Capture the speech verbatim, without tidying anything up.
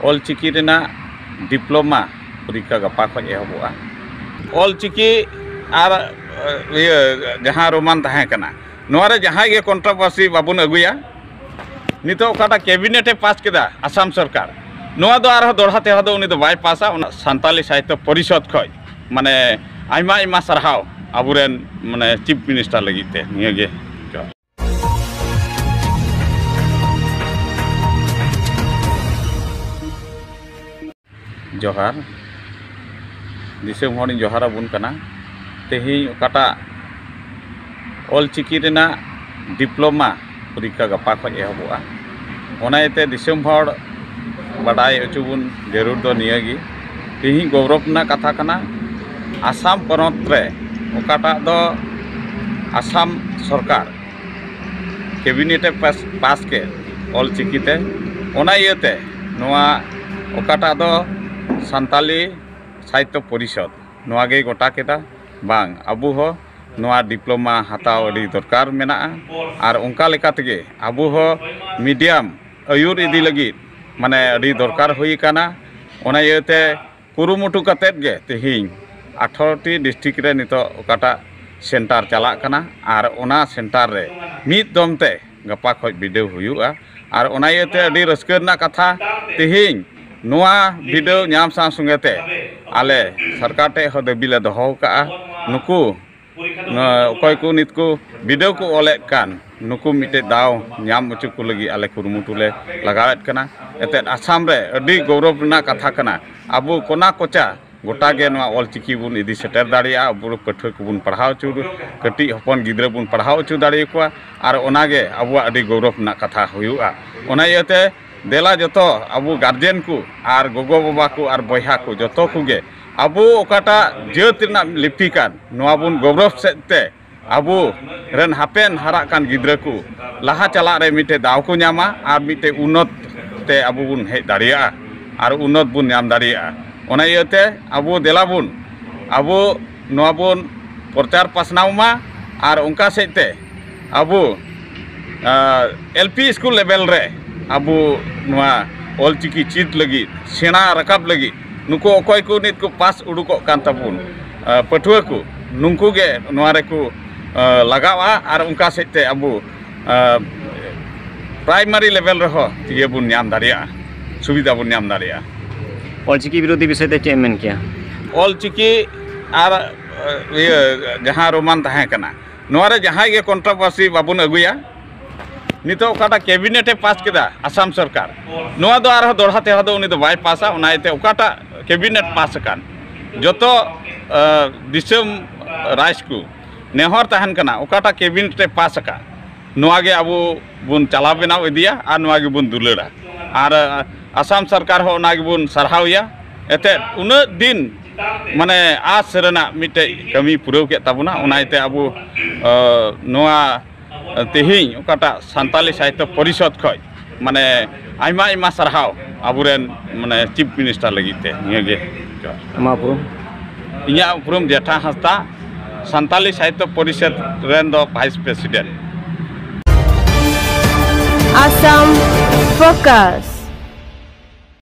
ᱚᱞᱪᱤᱠᱤ ᱨᱮᱱᱟᱜ ᱰᱤᱯᱞᱳᱢᱟ ᱯᱚᱨᱤᱠᱠᱷᱟ ᱜᱟᱯᱟ ᱠᱷᱚᱱ ᱮᱦᱚᱵᱚᱜᱼᱟ᱾ ᱚᱞᱪᱤᱠᱤ ᱟᱨ ᱤᱭᱟᱹ ᱡᱟᱦᱟᱸ ᱨᱳᱢᱟᱱ ᱛᱟᱦᱮᱸ ᱠᱟᱱᱟ, ᱱᱚᱣᱟ ᱨᱮ ᱡᱟᱦᱟᱸᱭ ᱜᱮ ᱠᱚᱱᱴᱨᱳᱵᱷᱟᱨᱥᱤ ᱵᱟᱵᱚᱱ ᱟᱹᱜᱩᱭᱟ᱾ ᱱᱤᱛᱚᱜ ᱚᱠᱟᱴᱟᱜ ᱠᱮᱵᱤᱱᱮᱴ ᱮ ᱯᱟᱥ ᱠᱮᱫᱟ ᱟᱥᱟᱢ ᱥᱚᱨᱠᱟᱨ, ᱱᱚᱣᱟ ᱫᱚ ᱟᱨᱦᱚᱸ ᱫᱚᱦᱲᱟ ᱛᱮᱦᱚᱸ ᱫᱚ ᱩᱱᱤ ᱫᱚ ᱵᱟᱭ ᱯᱟᱥᱟ᱾ ᱚᱱᱟ ᱥᱟᱱᱛᱟᱞᱤ ᱥᱟᱦᱤᱛᱛᱚ ᱯᱚᱨᱤᱥᱚᱫᱽ ᱠᱷᱚᱱ, ᱢᱟᱱᱮ, ᱟᱭᱢᱟ ᱟᱭᱢᱟ ᱥᱟᱨᱦᱟᱣ ᱟᱵᱚᱨᱮᱱ, ᱢᱟᱱᱮ, ᱪᱤᱯ ᱢᱤᱱᱤᱥᱴᱟᱨ ᱞᱟᱹᱜᱤᱫ ᱛᱮ᱾ ᱱᱤᱭᱟᱹᱜᱮ᱾ ᱡᱚᱦᱟᱨ᱾ ᱫᱤᱥᱚᱢ ᱦᱚᱲᱤᱧ ᱡᱚᱦᱟᱨ ᱟᱵᱚᱱ ᱠᱟᱱᱟ᱾ ᱛᱮᱦᱮᱧ ᱚᱠᱟᱴᱟᱜ ᱚᱞᱪᱤᱠᱤ ᱨᱮᱱᱟᱜ ᱰᱤᱯᱞᱳᱢᱟ ᱯᱚᱨᱤᱠᱠᱷᱟ ᱜᱟᱯᱟ ᱠᱷᱚᱱ ᱮᱦᱚᱵᱚᱜᱼᱟ, ᱚᱱᱟ ᱤᱭᱟᱹᱛᱮ ᱫᱤᱥᱚᱢ ᱦᱚᱲ ᱵᱟᱰᱟᱭ ᱦᱚᱪᱚ ᱵᱚᱱ ᱡᱟᱹᱨᱩᱲ ᱫᱚ ᱱᱤᱭᱟᱹᱜᱮ᱾ ᱛᱮᱦᱮᱧ ᱜᱚᱨᱚᱵᱽ ᱨᱮᱱᱟᱜ ᱠᱟᱛᱷᱟ ᱠᱟᱱᱟ, ᱟᱥᱟᱢ ᱯᱚᱱᱚᱛ ᱨᱮ ᱚᱠᱟᱴᱟᱜ ᱫᱚ ᱟᱥᱟᱢ ᱥᱚᱨᱠᱟᱨ ᱠᱮᱵᱤᱱᱮᱴ ᱮ ᱯᱟᱥ, ᱯᱟᱥ ᱠᱮᱫ ᱚᱞᱪᱤᱠᱤ ᱛᱮ, ᱚᱱᱟ ᱤᱭᱟᱹᱛᱮ ᱱᱚᱣᱟ ᱚᱠᱟᱴᱟᱜ ᱫᱚ ᱥᱟᱱᱛᱟᱞᱤ ᱥᱟᱦᱤᱛᱛᱚ ᱯᱚᱨᱤᱥᱚᱫᱽ ᱱᱚᱣᱟ ᱜᱮᱭ ᱜᱚᱴᱟ ᱠᱮᱫᱟ, ᱵᱟᱝ, ᱟᱵᱚ ᱦᱚᱸ ᱱᱚᱣᱟ ᱰᱤᱯᱞᱳᱢᱟ ᱦᱟᱛᱟᱣ ᱟᱹᱰᱤ ᱫᱚᱨᱠᱟᱨ ᱢᱮᱱᱟᱜᱼᱟ᱾ ᱟᱨ ᱚᱱᱠᱟ ᱞᱮᱠᱟ ᱛᱮᱜᱮ ᱟᱵᱚ ᱦᱚᱸ ᱢᱤᱰᱤᱭᱟᱢ ᱟᱹᱭᱩᱨ ᱤᱫᱤ ᱞᱟᱹᱜᱤᱫ, ᱢᱟᱱᱮ, ᱟᱹᱰᱤ ᱫᱚᱨᱠᱟᱨ ᱦᱩᱭ ᱟᱠᱟᱱᱟ᱾ ᱚᱱᱟ ᱤᱭᱟᱹᱛᱮ ᱠᱩᱨᱩᱢᱩᱴᱩ ᱠᱟᱛᱮᱫ ᱜᱮ ᱛᱮᱦᱮᱧ ᱟᱴᱷᱨᱚ ᱴᱤ ᱰᱤᱥᱴᱨᱤᱠᱴ ᱨᱮ ᱱᱤᱛᱚᱜ ᱚᱠᱟᱴᱟᱜ ᱥᱮᱱᱴᱟᱨ ᱪᱟᱞᱟᱜ ᱠᱟᱱᱟ, ᱟᱨ ᱚᱱᱟ ᱥᱮᱱᱴᱟᱨ ᱨᱮ ᱢᱤᱫ ᱫᱚᱢ ᱛᱮ ᱜᱟᱯᱟ ᱠᱷᱚᱱ ᱵᱤᱰᱟᱹᱣ ᱦᱩᱭᱩᱜᱼᱟ᱾ ᱟᱨ ᱚᱱᱟ ᱤᱭᱟᱹᱛᱮ ᱟᱹᱰᱤ ᱨᱟᱹᱥᱠᱟᱹ ᱨᱮᱱᱟᱜ ᱠᱟᱛᱷᱟ, ᱛᱮᱦᱮᱧ ᱱᱚᱣᱟ ᱵᱤᱰᱟᱹᱣ ᱧᱟᱢ ᱥᱟᱶ ᱥᱚᱸᱜᱮ ᱛᱮ ᱟᱞᱮ ᱥᱚᱨᱠᱟᱨ ᱴᱷᱮᱱ ᱦᱚᱸ ᱫᱟᱹᱵᱤ ᱞᱮ ᱫᱚᱦᱚ ᱟᱠᱟᱫᱼᱟ, ᱱᱩᱠᱩ ᱱᱚᱣᱟ ᱚᱠᱚᱭ ᱠᱚ ᱱᱤᱛ ᱠᱚ ᱵᱤᱰᱟᱹᱣ ᱠᱚ ᱚᱞᱮᱫ ᱠᱟᱱ, ᱱᱩᱠᱩ ᱢᱤᱫᱴᱮᱡ ᱫᱟᱣ ᱧᱟᱢ ᱦᱚᱪᱚ ᱠᱚ ᱞᱟᱹᱜᱤᱫ ᱟᱞᱮ ᱠᱩᱨᱩᱢᱩᱴᱩ ᱞᱮ ᱞᱟᱜᱟᱣᱮᱫ ᱠᱟᱱᱟ᱾ ᱮᱱᱛᱮᱫ, ᱟᱥᱟᱢ ᱨᱮ ᱟᱹᱰᱤ ᱜᱚᱨᱚᱵᱽ ᱨᱮᱱᱟᱜ ᱠᱟᱛᱷᱟ ᱠᱟᱱᱟ, ᱟᱵᱚ ᱠᱚᱱᱟ ᱠᱚᱪᱟ ᱜᱚᱴᱟ ᱜᱮ ᱱᱚᱣᱟ ᱚᱞᱪᱤᱠᱤ ᱵᱚᱱ ᱤᱫᱤ ᱥᱮᱴᱮᱨ ᱫᱟᱲᱮᱭᱟᱜᱼᱟ, ᱟᱵᱚ ᱯᱟᱹᱴᱷᱩᱣᱟᱹ ᱠᱚᱵᱚᱱ ᱯᱟᱲᱦᱟᱣ ᱦᱚᱪᱚ, ᱠᱟᱹᱴᱤᱡ ᱦᱚᱯᱚᱱ ᱜᱤᱫᱽᱨᱟᱹ ᱵᱚᱱ ᱯᱟᱲᱦᱟᱣ ᱦᱚᱪᱚ ᱫᱟᱲᱮᱭᱟᱠᱚᱣᱟ, ᱟᱨ ᱚᱱᱟᱜᱮ ᱟᱵᱚᱣᱟᱜ ᱟᱹᱰᱤ ᱜᱚᱨᱚᱵᱽ ᱨᱮᱱᱟᱜ ᱠᱟᱛᱷᱟ ᱦᱩᱭᱩᱜᱼᱟ᱾ ᱚᱱᱟ ᱤᱭᱟᱹᱛᱮ ᱫᱮᱞᱟ ᱡᱚᱛᱚ ᱟᱵᱚ ᱜᱟᱨᱡᱮᱱ ᱠᱚ ᱟᱨ ᱜᱚᱜᱚ ᱵᱟᱵᱟ ᱠᱚ ᱟᱨ ᱵᱚᱭᱦᱟ ᱠᱚ ᱡᱚᱛᱚ ᱠᱚᱜᱮ ᱟᱵᱚ ᱚᱠᱟᱴᱟᱜ ᱡᱟᱹᱛ ᱨᱮᱱᱟᱜ ᱞᱤᱯᱤ ᱠᱟᱱ, ᱱᱚᱣᱟ ᱵᱚᱱ ᱜᱚᱨᱚᱵᱽ ᱥᱮᱫ ᱛᱮ ᱟᱵᱚ ᱨᱮᱱ ᱦᱟᱯᱮᱱ ᱦᱟᱨᱟᱜ ᱠᱟᱱ ᱜᱤᱫᱽᱨᱟᱹ ᱠᱚ ᱞᱟᱦᱟ ᱪᱟᱞᱟᱜ ᱨᱮ ᱢᱤᱫᱴᱮᱡ ᱫᱟᱣ ᱠᱚ ᱧᱟᱢᱟ ᱟᱨ ᱢᱤᱫᱴᱮᱡ ᱩᱱᱱᱚᱛ ᱛᱮ ᱟᱵᱚ ᱵᱚᱱ ᱦᱮᱡ ᱫᱟᱲᱮᱭᱟᱜᱼᱟ ᱟᱨ ᱩᱱᱱᱚᱛ ᱵᱚᱱ ᱧᱟᱢ ᱫᱟᱲᱮᱭᱟᱜᱼᱟ᱾ ᱚᱱᱟ ᱤᱭᱟᱹᱛᱮ ᱟᱵᱚ ᱫᱮᱞᱟ ᱵᱚᱱ, ᱟᱵᱚ ᱱᱚᱣᱟ ᱵᱚᱱ ᱯᱨᱚᱪᱟᱨ ᱯᱟᱥᱱᱟᱣ ᱢᱟ ᱟᱨ ᱚᱱᱠᱟ ᱥᱮᱫ ᱛᱮ ᱟᱵᱚ, ᱟᱨ, ᱮᱞ ᱯᱤ ᱥᱠᱩᱞ ᱞᱮᱵᱮᱞ ᱨᱮ ᱟᱵᱚ ᱱᱚᱣᱟ ᱚᱞᱪᱤᱠᱤ ᱪᱮᱫ ᱞᱟᱹᱜᱤᱫ, ᱥᱮᱬᱟ ᱨᱟᱠᱟᱵ ᱞᱟᱹᱜᱤᱫ, ᱱᱩᱠᱩ ᱚᱠᱚᱭ ᱠᱚ ᱱᱤᱛ ᱠᱚ ᱯᱟᱥ ᱩᱰᱩᱠᱚᱜ ᱠᱟᱱ ᱛᱟᱵᱚᱱ, ᱟᱸ, ᱯᱟᱹᱴᱷᱩᱣᱟᱹ ᱠᱚ, ᱱᱩᱠᱩ ᱜᱮ ᱱᱚᱣᱟ ᱨᱮᱠᱚ, ᱟᱸ, ᱞᱟᱜᱟᱜᱼᱟ ᱟᱨ ᱚᱱᱠᱟ ᱥᱮᱫ ᱛᱮ ᱟᱵᱚ, ᱟᱸ, primary level ᱨᱮᱦᱚᱸ ᱤᱭᱟᱹ ᱵᱚᱱ ᱧᱟᱢ ᱫᱟᱲᱮᱭᱟᱜᱼᱟ, ᱥᱩᱵᱤᱫᱷᱟ ᱵᱚᱱ ᱧᱟᱢ ᱫᱟᱲᱮᱭᱟᱜᱼᱟ᱾ ᱚᱞᱪᱤᱠᱤ ᱵᱤᱨᱳᱫᱷᱤ ᱵᱤᱥᱚᱭ ᱛᱮ ᱪᱮᱫ ᱮᱢ ᱢᱮᱱ ᱠᱮᱭᱟ? ᱚᱞᱪᱤᱠᱤ ᱟᱨ, ᱟᱸ, ᱤᱭᱟᱹ ᱡᱟᱦᱟᱸ ᱨᱳᱢᱟᱱ ᱛᱟᱦᱮᱸ ᱠᱟᱱᱟ, ᱱᱚᱣᱟ ᱨᱮ ᱡᱟᱦᱟᱸᱭ ᱜᱮ controversy ᱵᱟᱵᱚᱱ ᱟᱹᱜᱩᱭᱟ᱾ ᱱᱤᱛᱚᱜ ᱚᱠᱟᱴᱟᱜ cabinet ᱮ ᱯᱟᱥ ᱠᱮᱫᱟ ᱟᱥᱟᱢ ᱥᱚᱨᱠᱟᱨ, ᱱᱚᱣᱟ ᱫᱚ ᱟᱨᱦᱚᱸ ᱫᱚᱦᱲᱟ ᱛᱮᱦᱚᱸ ᱫᱚ ᱩᱱᱤ ᱫᱚ ᱵᱟᱭ ᱯᱟᱥᱟ᱾ ᱚᱱᱟ ᱤᱭᱟᱹᱛᱮ ᱚᱠᱟᱴᱟᱜ cabinet ᱯᱟᱥ ᱟᱠᱟᱱ, ᱡᱚᱛᱚ, ᱟᱸ, ᱫᱤᱥᱚᱢ ᱨᱟᱡᱽ ᱠᱚ ᱱᱮᱦᱚᱨ ᱛᱟᱦᱮᱱ ᱠᱟᱱᱟ, ᱚᱠᱟᱴᱟᱜ cabinet ᱮ ᱯᱟᱥ ᱟᱠᱟᱫ, ᱱᱚᱣᱟ ᱜᱮ ᱟᱵᱚ ᱵᱚᱱ ᱪᱟᱞᱟᱣ ᱵᱮᱱᱟᱣ ᱤᱫᱤᱭᱟ ᱟᱨ ᱱᱚᱣᱟ ᱜᱮᱵᱚᱱ ᱫᱩᱞᱟᱹᱲᱟ᱾ ᱟᱨ, ᱟᱸ, ᱟᱥᱟᱢ ᱥᱚᱨᱠᱟᱨ ᱦᱚᱸ ᱚᱱᱟ ᱜᱮᱵᱚᱱ ᱥᱟᱨᱦᱟᱣ ᱮᱭᱟ᱾ ᱮᱱᱛᱮᱫ ᱩᱱᱟᱹᱜ ᱫᱤᱱ ᱢᱟᱱᱮ ᱟᱥ ᱨᱮᱱᱟᱜ ᱢᱤᱫᱴᱮᱡ ᱠᱟᱹᱢᱤ ᱯᱩᱨᱟᱹᱣ ᱠᱮᱫ ᱛᱟᱵᱚᱱᱟ, ᱚᱱᱟ ᱤᱭᱟᱹᱛᱮ ᱟᱵᱚ, ᱟᱸ, ᱱᱚᱣᱟ ᱛᱮᱦᱮᱧ ᱚᱠᱟᱴᱟᱜ ᱥᱟᱱᱛᱟᱞᱤ ᱥᱟᱦᱤᱛᱛᱚ ᱯᱚᱨᱤᱥᱚᱫᱽ ᱠᱷᱚᱡ ᱢᱟᱱᱮ ᱟᱭᱢᱟ ᱟᱭᱢᱟ ᱥᱟᱨᱦᱟᱣ ᱟᱵᱚᱨᱮᱱ ᱢᱟᱱᱮ chief minister ᱞᱟᱹᱜᱤᱫ ᱛᱮ᱾ ᱱᱤᱭᱟᱹᱜᱮ ᱡᱚᱦᱟᱨ᱾ ᱟᱢᱟᱜ ᱩᱯᱨᱩᱢ? ᱤᱧᱟᱹᱜ ᱩᱯᱨᱩᱢ ᱡᱮᱴᱷᱟ ᱦᱟᱸᱥᱫᱟ, ᱥᱟᱱᱛᱟᱞᱤ ᱥᱟᱦᱤᱛᱛᱚ ᱯᱚᱨᱤᱥᱚᱫᱽ ᱨᱮᱱ ᱫᱚ vice president᱾ Assam Focus᱾